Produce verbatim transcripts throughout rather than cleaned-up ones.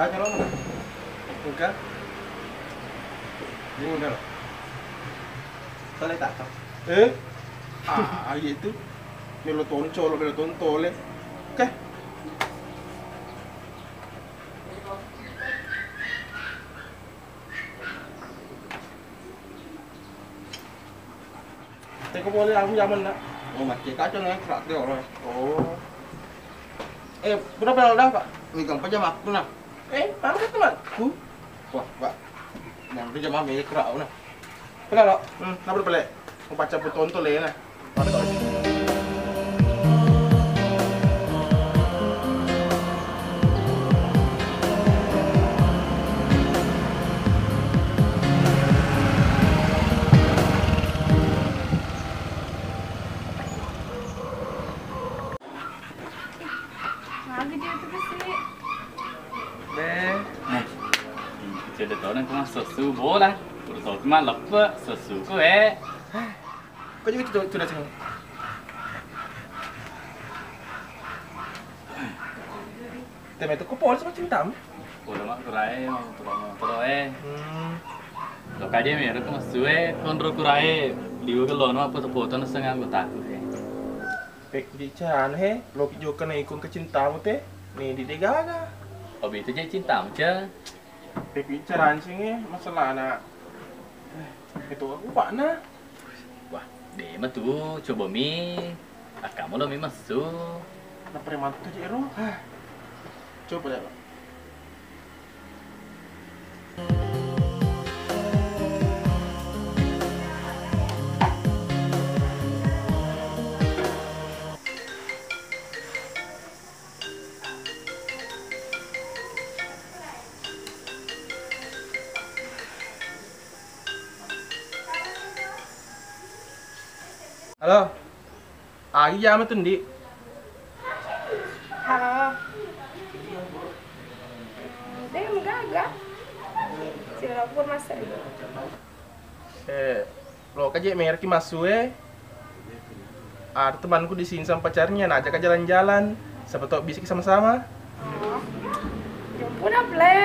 Aja lo mana? Engka? Ini udah lo. Selesai tak? Eh? Ah, iya itu. Melo toncol, melo tontole. Oke. Teko pole aku zaman nak. Oh, macet kacang ya, kerak dia orang. Oh. Eh, berapa lama dah, Pak? Ini gampang jam aku nah. Eh, mangkat temanku. Wah, Pak. Nanti jam apa ini kerak aku nah. Pernah lo? Hmm, kenapa pele? Mau baca buton tuh lena. Pada kau. Magi dia tu besi. Be. Eh, cedde tona kuma sesu bola. Udah tau cuma lepe sesu ku eh. Kau juga tu tu dah sini. Teme tu ko polis macam tam. Pola mak kurai, toro toro eh. Hmm. Lo kaje mi, aku masue, konro kurai. Liu ke lono apa foto-foto naseng anggotaku eh. Pek bicara he, lo ki jokka na ikon ke cintamu te, ni di degaga. Obi itu jadi cintamu ce. Pek bicara anjing eh, masalah anak. Eh, itu aku pak nah. Wah, de matu, coba mi. Akkamu lo mi messu. Na preman tu je ro. Coba lihat. Halo. Agi jama tu, Ndi? Halo. Deh, gaga. Sila lapor masa dulu. Eh, lo kaje merki masue. Ada temanku di sini sama pacarnya, najak ke jalan-jalan. Siapa tahu bisa sama-sama. Oh. Jemput apa le?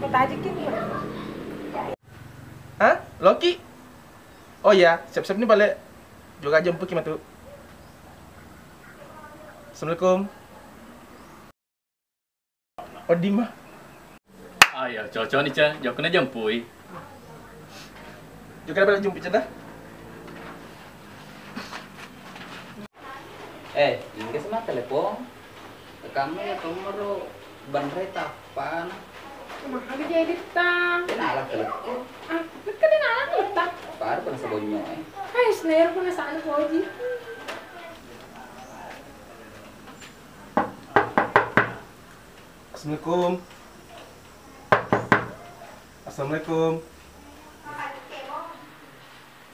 Kota aja kini. Hah? Loki? Oh iya, siap-siap nih balik. Juga jemput ki matu. Assalamualaikum. Odima. Ayo, cocok nih, Cen. Jokna jempui. Juga balik jemput, Cen, dah. Eh, inggih sama telepon. Kamu ya, kamu baru ban reta apaan? Mahal jadi ta. Dia nalak ke lekku. Ah, lekku dia nalak ke ta. Baru pernah sebonyo eh. Hai, sener pernah sana poji. Assalamualaikum. Assalamualaikum.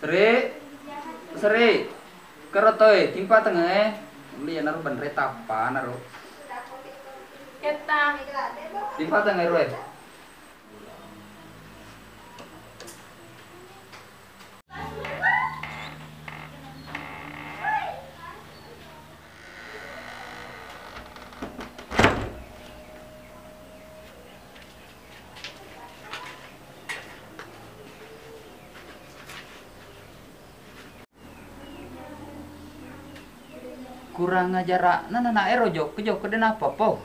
Seri, Seri, kero toe, timpa tengah eh. Uli ya naru benre tapa naru. Keta. Timpa tengah ro eh. Kurang ajara'na nana ero jokka-jokka de' nappa pau.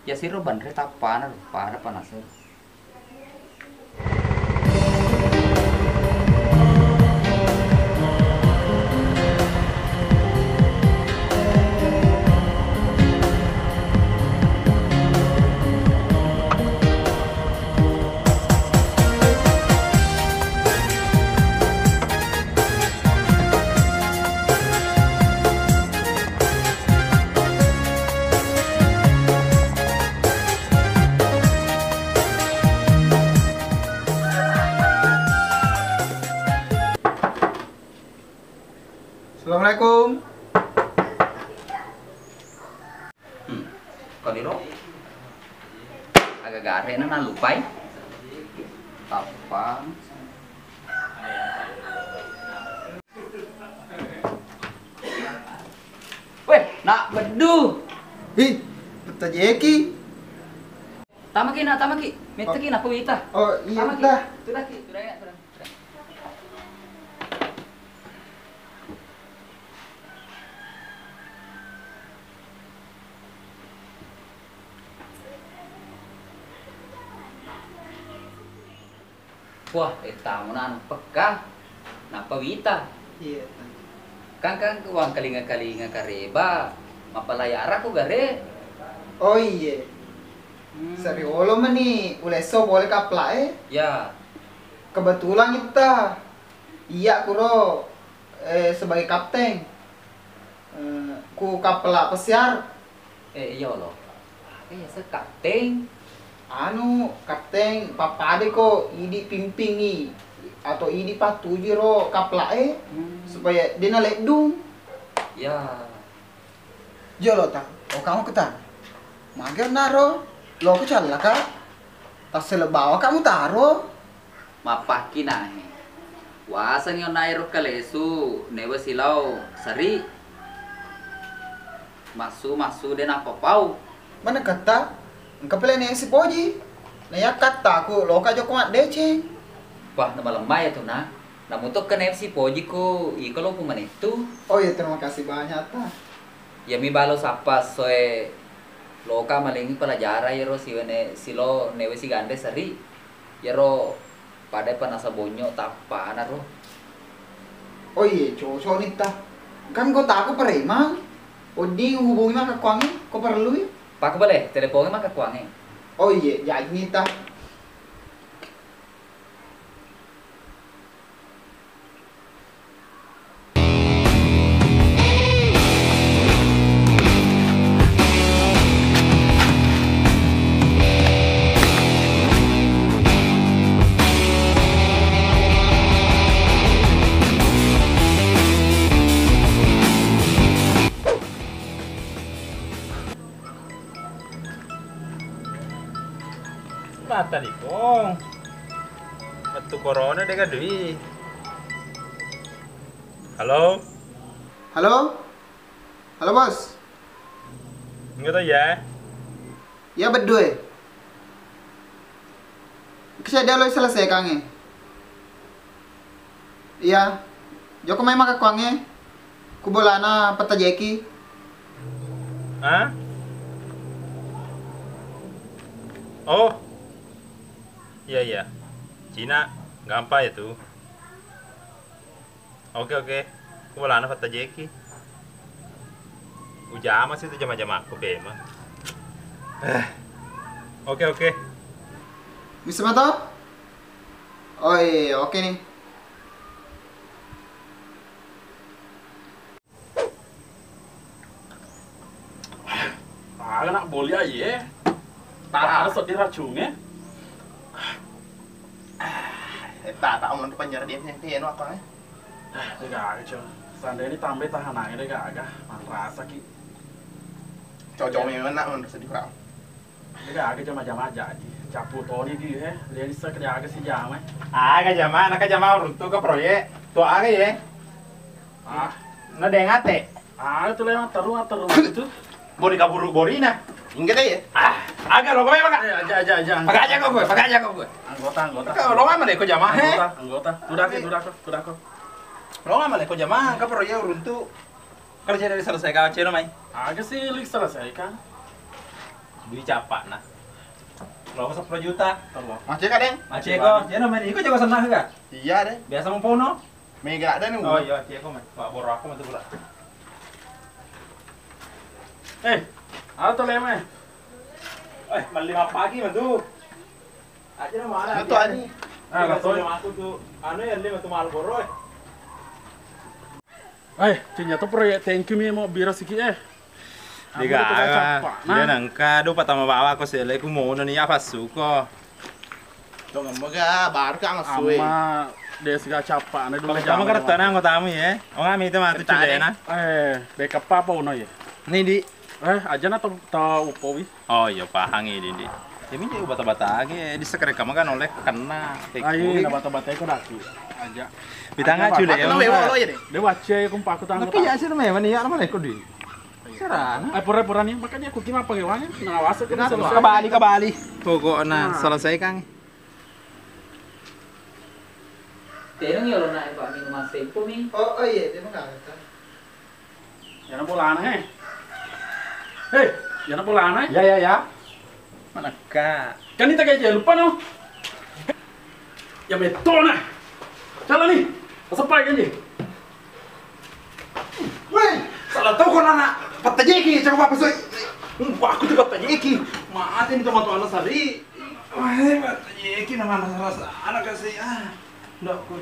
Yasiro banre tappana ro, pada panasna. Assalamualaikum. Hmm. Kau diro? Agak gare na nalupai. Tapang. Weh, nak bedu. Hi, petajeki. Mettaki nappa wita. Oh, iya, Tamaki. Dah. Tudaki, tudaki, tudaki. Wah, eh, tamu na anu pekka, nappa wita. Iya. Kan, kan, wangkalinga-kalinga kareba, mappalayara ko gare. Oh, iya. Hmm. Sariolo mani ulesso pole kaplak e. Ya. Kebetulan itta. Iya, kuro, eh, sebagai kapten. Eh, ku kaplak pesiar. Eh, iya, lo. Apa ya, se-, kapten? Anu, kapten, pappadeko idi pimpingi atau idi pattuju ro kaplak e, hmm, supaya de naleddung. Ya. Jolo ta, oh, kamu ketang. Mage naro, lo ku callaka. Tassele bawa kamu taro. Mappakki nahe. Wasengngi onna ero kalesu, newe silao seri. Massu-massu de nappapau. Maneng katta, engka pele ne sipoji. Na yakkatta aku loka jokko maddeceng. Wah, namalemma ya tu na. Namu tokka ne sipoji ko iko lo pumanettu. Oh iya, terima kasih banyak ta. Yami balo sappa soe loka malengi pelajaran yero siwene silo newe sigande seri. Yero pada panasa bonyo tappana ro. Oh iye, cocok ni ta. Kan kota aku preman. Wedding hubungi maka kuangi, ko perlu i. Pak bale, telepongi maka kuangi. Oh iye, jaji ni ta. Mata dipong. Wettu corona de' gaga dui. Halo? Halo? Halo, Bos. Enggak tahu ya. Iya, beddue. Engka seddi lo selesaikangnge. Iya. Jokko mai makkekkuangnge. Ku bolana Petta Jeki. Hah? Oh. Iya, iya. Cina, gampang ya tu. Oke, oke. Ku bolana Petta Jeki. Ujama sih tu jama-jama aku pema. Eh. Oke, oke. Bisa mato? Oh iya, oke nih. Aga nak boli aye. Taha seddi racungnge. Eh, tak tak mau penjara dia sih, no apa eh. De' gaga, Cong. Seandainya tambai tahanangnge de' gaga, manrasa ki. Cocok memang nak menurut sedih kurang. De' gaga jama-jama jaji. Cappu toni di he, lelisa ke aga si jama. Aga jama, naka jama runtu ke proyek. Tu aga ye. Ah. Na de' ngate. Ah, tu lewat terus, terus itu. Bori kaburu borina. Inggih deh ya. Ah, aga lo kowe maka. Eh, aja, aja, aja. Pakai aja kok gue, pakai aja kok gue. Anggota, anggota. Kau lo mana ko jama he? Anggota, anggota. Udah ke, udah ke, udah ke. Lo mana ko jama, ka proyek runtu. Kerja dari selesai kau cero mai. Aga sih lik selesai kan. Dui cappa na. Lo ko sepuluh juta. Tolong. Macet ka, Deng? Macet ko. Cero mai iko jago senang ka? Iya deh. Biasa mau pono. Mega ada nih. Oh iya, ceko mai. Pak boro aku matu pula. Eh, ada tuh leme. Eh, mali mapagi matu. Aja na mana. Itu ani. Ah, lah, aku tuh anu ya lima tuh Marlboro eh. Eh, cinya tuh proyek thank you mi mau bira siki eh. De' gaga. Nah. Nengka do patama bawa ko sele ku mono ni apa suko. Dong mega baru ka ngasue. Amma de' siga cappa na dulu. Kamu kereta nang ko tamu ye. Oh ngami itu matu cilena. Eh, backup apa uno ye? Ni di. Eh, aja na to upo wi. Oh iya, pahangi, Dindi. Ya, minja bata-bata age, di sekre kamu kan oleh kena. Ayo, na bata-bata iko daki. Aja. Bitanga cule ya. Lo ya deh. De' wacce kumpaku tanggo. Tapi ya sih memang ya mana iko di. Karena. Eh, pura-pura nih, makanya aku gimana pengewanya? Nah, wasa kan selesai. Kebali, kebali. Pokoknya selesaikan. Tenang ya, lo naik, Pak, minuman sempo nih. Oh, oh iya, dia mah nggak ada. Yana bolana, eh. Hei, yana bolana, eh. Ya, ya, ya. Manakka? Kan ini tak aja lupa, no. Ya, betul, nah. Jalan nih. Pasepai kan, nih. Woi, salah tahu kau nana. Pattajeki, coba apa, soi? Wah, aku tuh pattajeki. Mati nih, teman-teman, sari. Wah, pattajeki, nama rasa anak kasih, ah. Ndak, kau.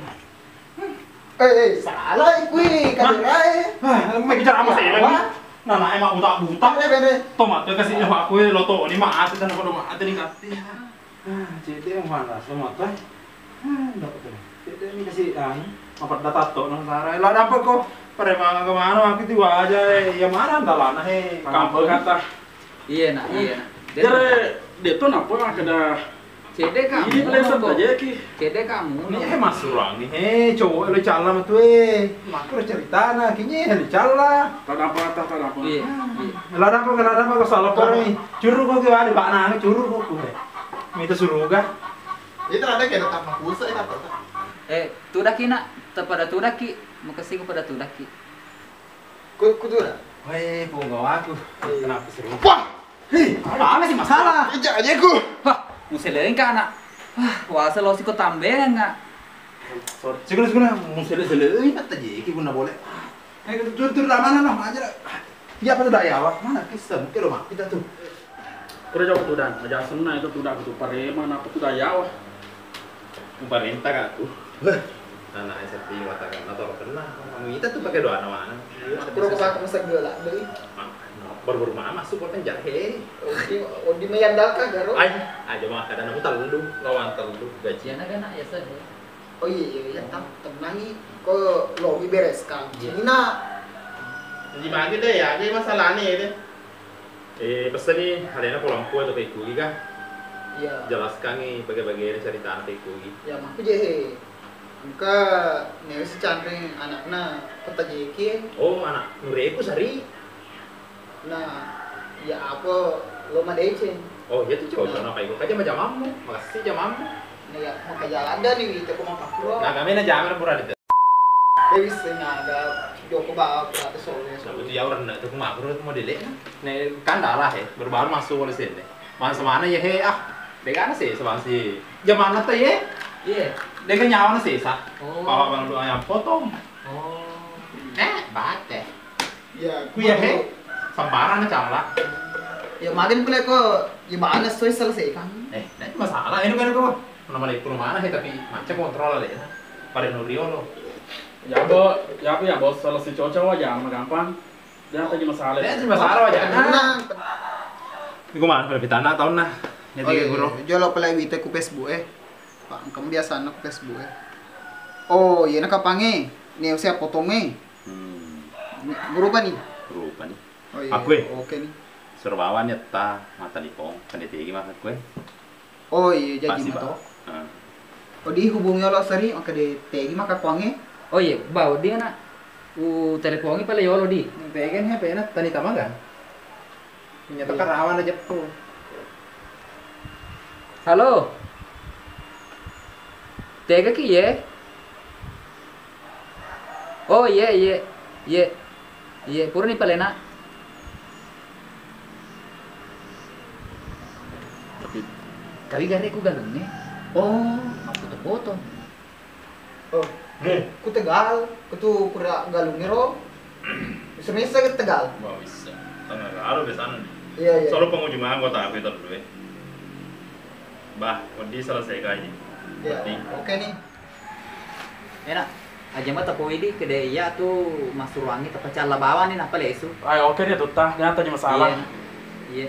Eh, eh, salah kui, kaderae. Ah, mai bicara apa sih lagi? Nana emang buta-buta. Bene, bene. Tomat kasih nyawa aku, lo to, ini mah asli dan apa mah ada nih kati. Ah, cete mana tomat, eh? Ah, ndak betul. Cete ini kasih, ah, apa data to, nang sarai. Lah, ada apa kok? Pada mana kemana? Aku tiba aja, eh. Ya, mana dah lah, nah, eh. Kampung kata. Iya, nak, iya, nak. Jare, dia tuh napa makkeda, cedde kamu, ini pleasant aja ki. Cedde kamu, ini, eh, massurangi, eh, cowok lo calla matu, eh. Makku lo ceritana, kinya lo calla. Tak ada apa, tak ada apa. Iya, iya. Lah ada apa, lah ada apa, kau salah apa nih? Curu kau ke mana, Pak? Nah, curu kau, eh. Mita suruga. Itu ada kayak tetap makusa, ya, apa? Eh, tudaki, nak, pada tudaki, makasih kepada tudaki. Ku, kutura. Weh, punggawaku. Kenapa seru? Wah! Hei, apa sih masalah? Ija aja ku. Wah, museleng ka, anak. Wah, wasa lo siko tambeng, nak. Sorry. Siguna, siguna, musele-sele, ini pattajeki guna boleh. Eh, tur, tur, mana lah, aja lah. Iya, apa tuh, daya, wah? Mana kisah? Mungkin lo mah kita tuh. Kura jawab tuh, Dan. Aja senna itu tuh, Dan, tuh, pareman apa tuh, daya, wah? Uparenta ka aku. Heh, anak S M P matakan atau kenal. Kamu itu tuh pakai doa nama anak. Iya, aku udah bisa. Pakai masa gila deh. Baru-baru mama masuk kota jahe. Odi, odi meyandalkan garo. Ay, aja mah kadang aku telu, lawan telu gaji. Iya, nak, anak ya, Sir, ya. Oh iya, iya, iya, tam, tenangi. Kok lo mi beres kan? Iya. Cina. Jadi magi deh ya, ini masalahnya deh. Eh, pessani alena ko lampu atau kaikugi, kan? Iya. Jelaskangi bage-bagena caritana kaikugi. Ya, makku je, he. Engka newe sicanreng anakna Petta Jeki, eh. Oh, anak nureku sari. Nah, ya apa lo madeceng? Oh, iya tuh, coba. Nah. Apa itu? Kaja majamammu, makasih jamammu. Nah, ya, maka jalan dah nih, itu aku mau pakro. Nah, kami na jaman pura di Dewi sengaja joko bawa berarti sore. Nah, itu ya orang nak tuh makro itu mau delek. Nih, kan darah ya, baru-baru masuk oleh sini. Mana semana ya, he, ah, degana sih, sebang sih. Zaman nanti ya? Iya. Dega nyawa sih, sah. Oh. Bawa bang doa yang potong. Oh. Eh, bate. Iya, ku ya, he. Sembarang cala. Ya, makin pula ko, ya, mana soi selesaikan. Eh, ndak masalah, ini kan ko. Nama lagi rumah, he, tapi macam kontrol aja, ya. Pada nuriolo. Ya, bo, ya, apa ya, bos, selesai cocok aja, mah gampang. Dia apa aja masalah. Dia aja masalah aja. Nah. Ini gua mana pada pitana tahun nah. Ya, oh, tiga iya, guru. Iya. Jolo pala wita ku Facebook, eh. Pak, engka biasa na ku Facebook, eh. Oh, iya, na kapange. Nih, usia potong, eh. Hmm. Berubah nih. Berubah nih. Oh iya, aku, eh. Oke nih. Surabawa nih, ta, mata lipong, kan dia tinggi mah aku, eh. Oh iya, jadi. Pasti, mato. Pak. Heeh. Oh, dihubungi olo seri, oke deh, tegi maka kuange. Oh iya, bau dia nak. U telepongi pale yolo di. Tegi nih, apa enak, tani tamaga. Punya. Iya. Tekan rawan aja tuh. Halo. Tega ki ye? Oh, iye, iye, iye. Iye, purani palena. Tapi kawi gare ku galungnge. Oh, makkuto-foto. Oh, eh, ku Tegal, ku tu pura galungnge ro. Bisa-bisa ke Tegal. Wah, bisa. Tengah galo biasanya. Iya, iya. Solo pengunjung mah kota aku itu dulu, eh. Bah, wedding selesai kaji. Iya, wedding. Oke nih. Enak. Aja mata poi di, kede iya tu massuruangngi tapacalla bawang ni nappa lesu. Ai, oke deh, tutta. Nyata aja masalah. Iya. Iya.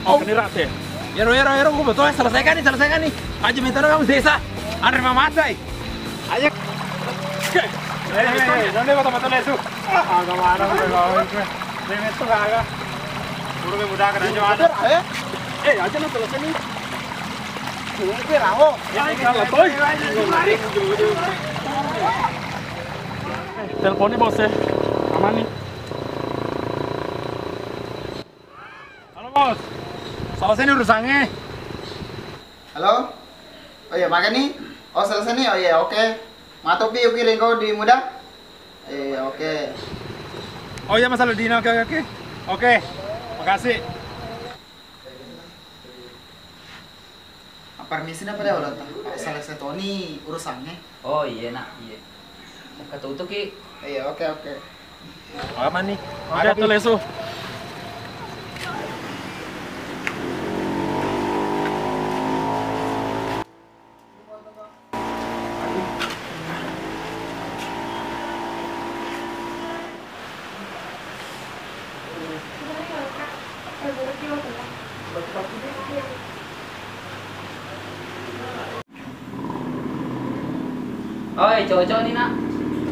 Oh. Kani rate. Yero, yero, yero, gua betul, selesaikan nih, selesaikan nih. Aja minta kamu desa. Andre mamatai. Ayo. Eh, eh, eh, nonde mata-mata lesu. Ah, agak mana, udah gawe gue. Dia itu kagak. Udah gue mudah kan aja ada. Eh, eh, aja nonton sini. Gue rawo. Ya, kalau boy. Mari. Teleponnya bos ya. Aman nih. Halo, Bos. Selesai nih urusannya. Halo? Oh iya, maga nih? Oh, selesai nih? Oh iya, oke. Matopi ukiring kau di muda? Iya, oke. Oh iya, masalah Dina, oke, oke, oke. Oke, makasih. Permisi na pada orang ta. Selesai toni urusannya. Oh iya, Nak, iya. Katutuki. Iya, oke, oke. Aman nih. Ada tuh lesu. Oi, cocok ni, Nak.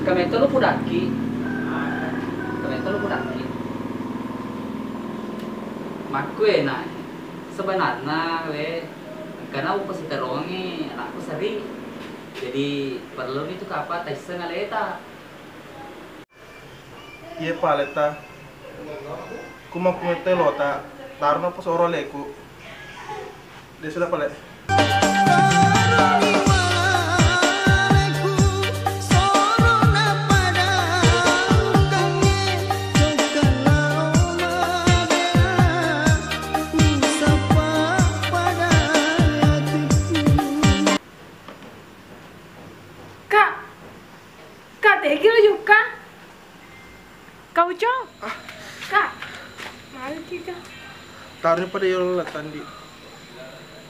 Kametto lu pudakki. Kametto lu pudakki. Makkué, Nak. Sebenarna, wé, engkana upasiterongi anakku seri. Jadi, perlu ni tu kapa taisseng aleta. Iye pale ta. Kumakkuette lota, tarona posoro aleku. De sudah pale. Kak, Kak, tegi lo jokka. Kak Ucong. Ah. Kak, magi ki, Kak? Taroni pada yolo latandi.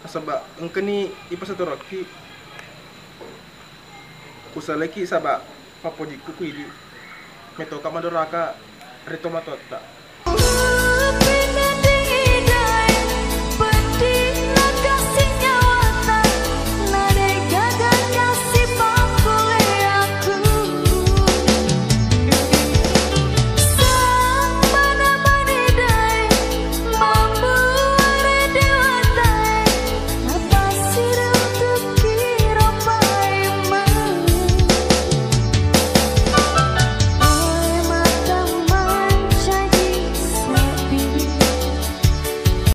Nasaba engkani ipasaturakki. Kusaleki saba pappojikku ku idi. Metoka madoraka ri tomatoatta.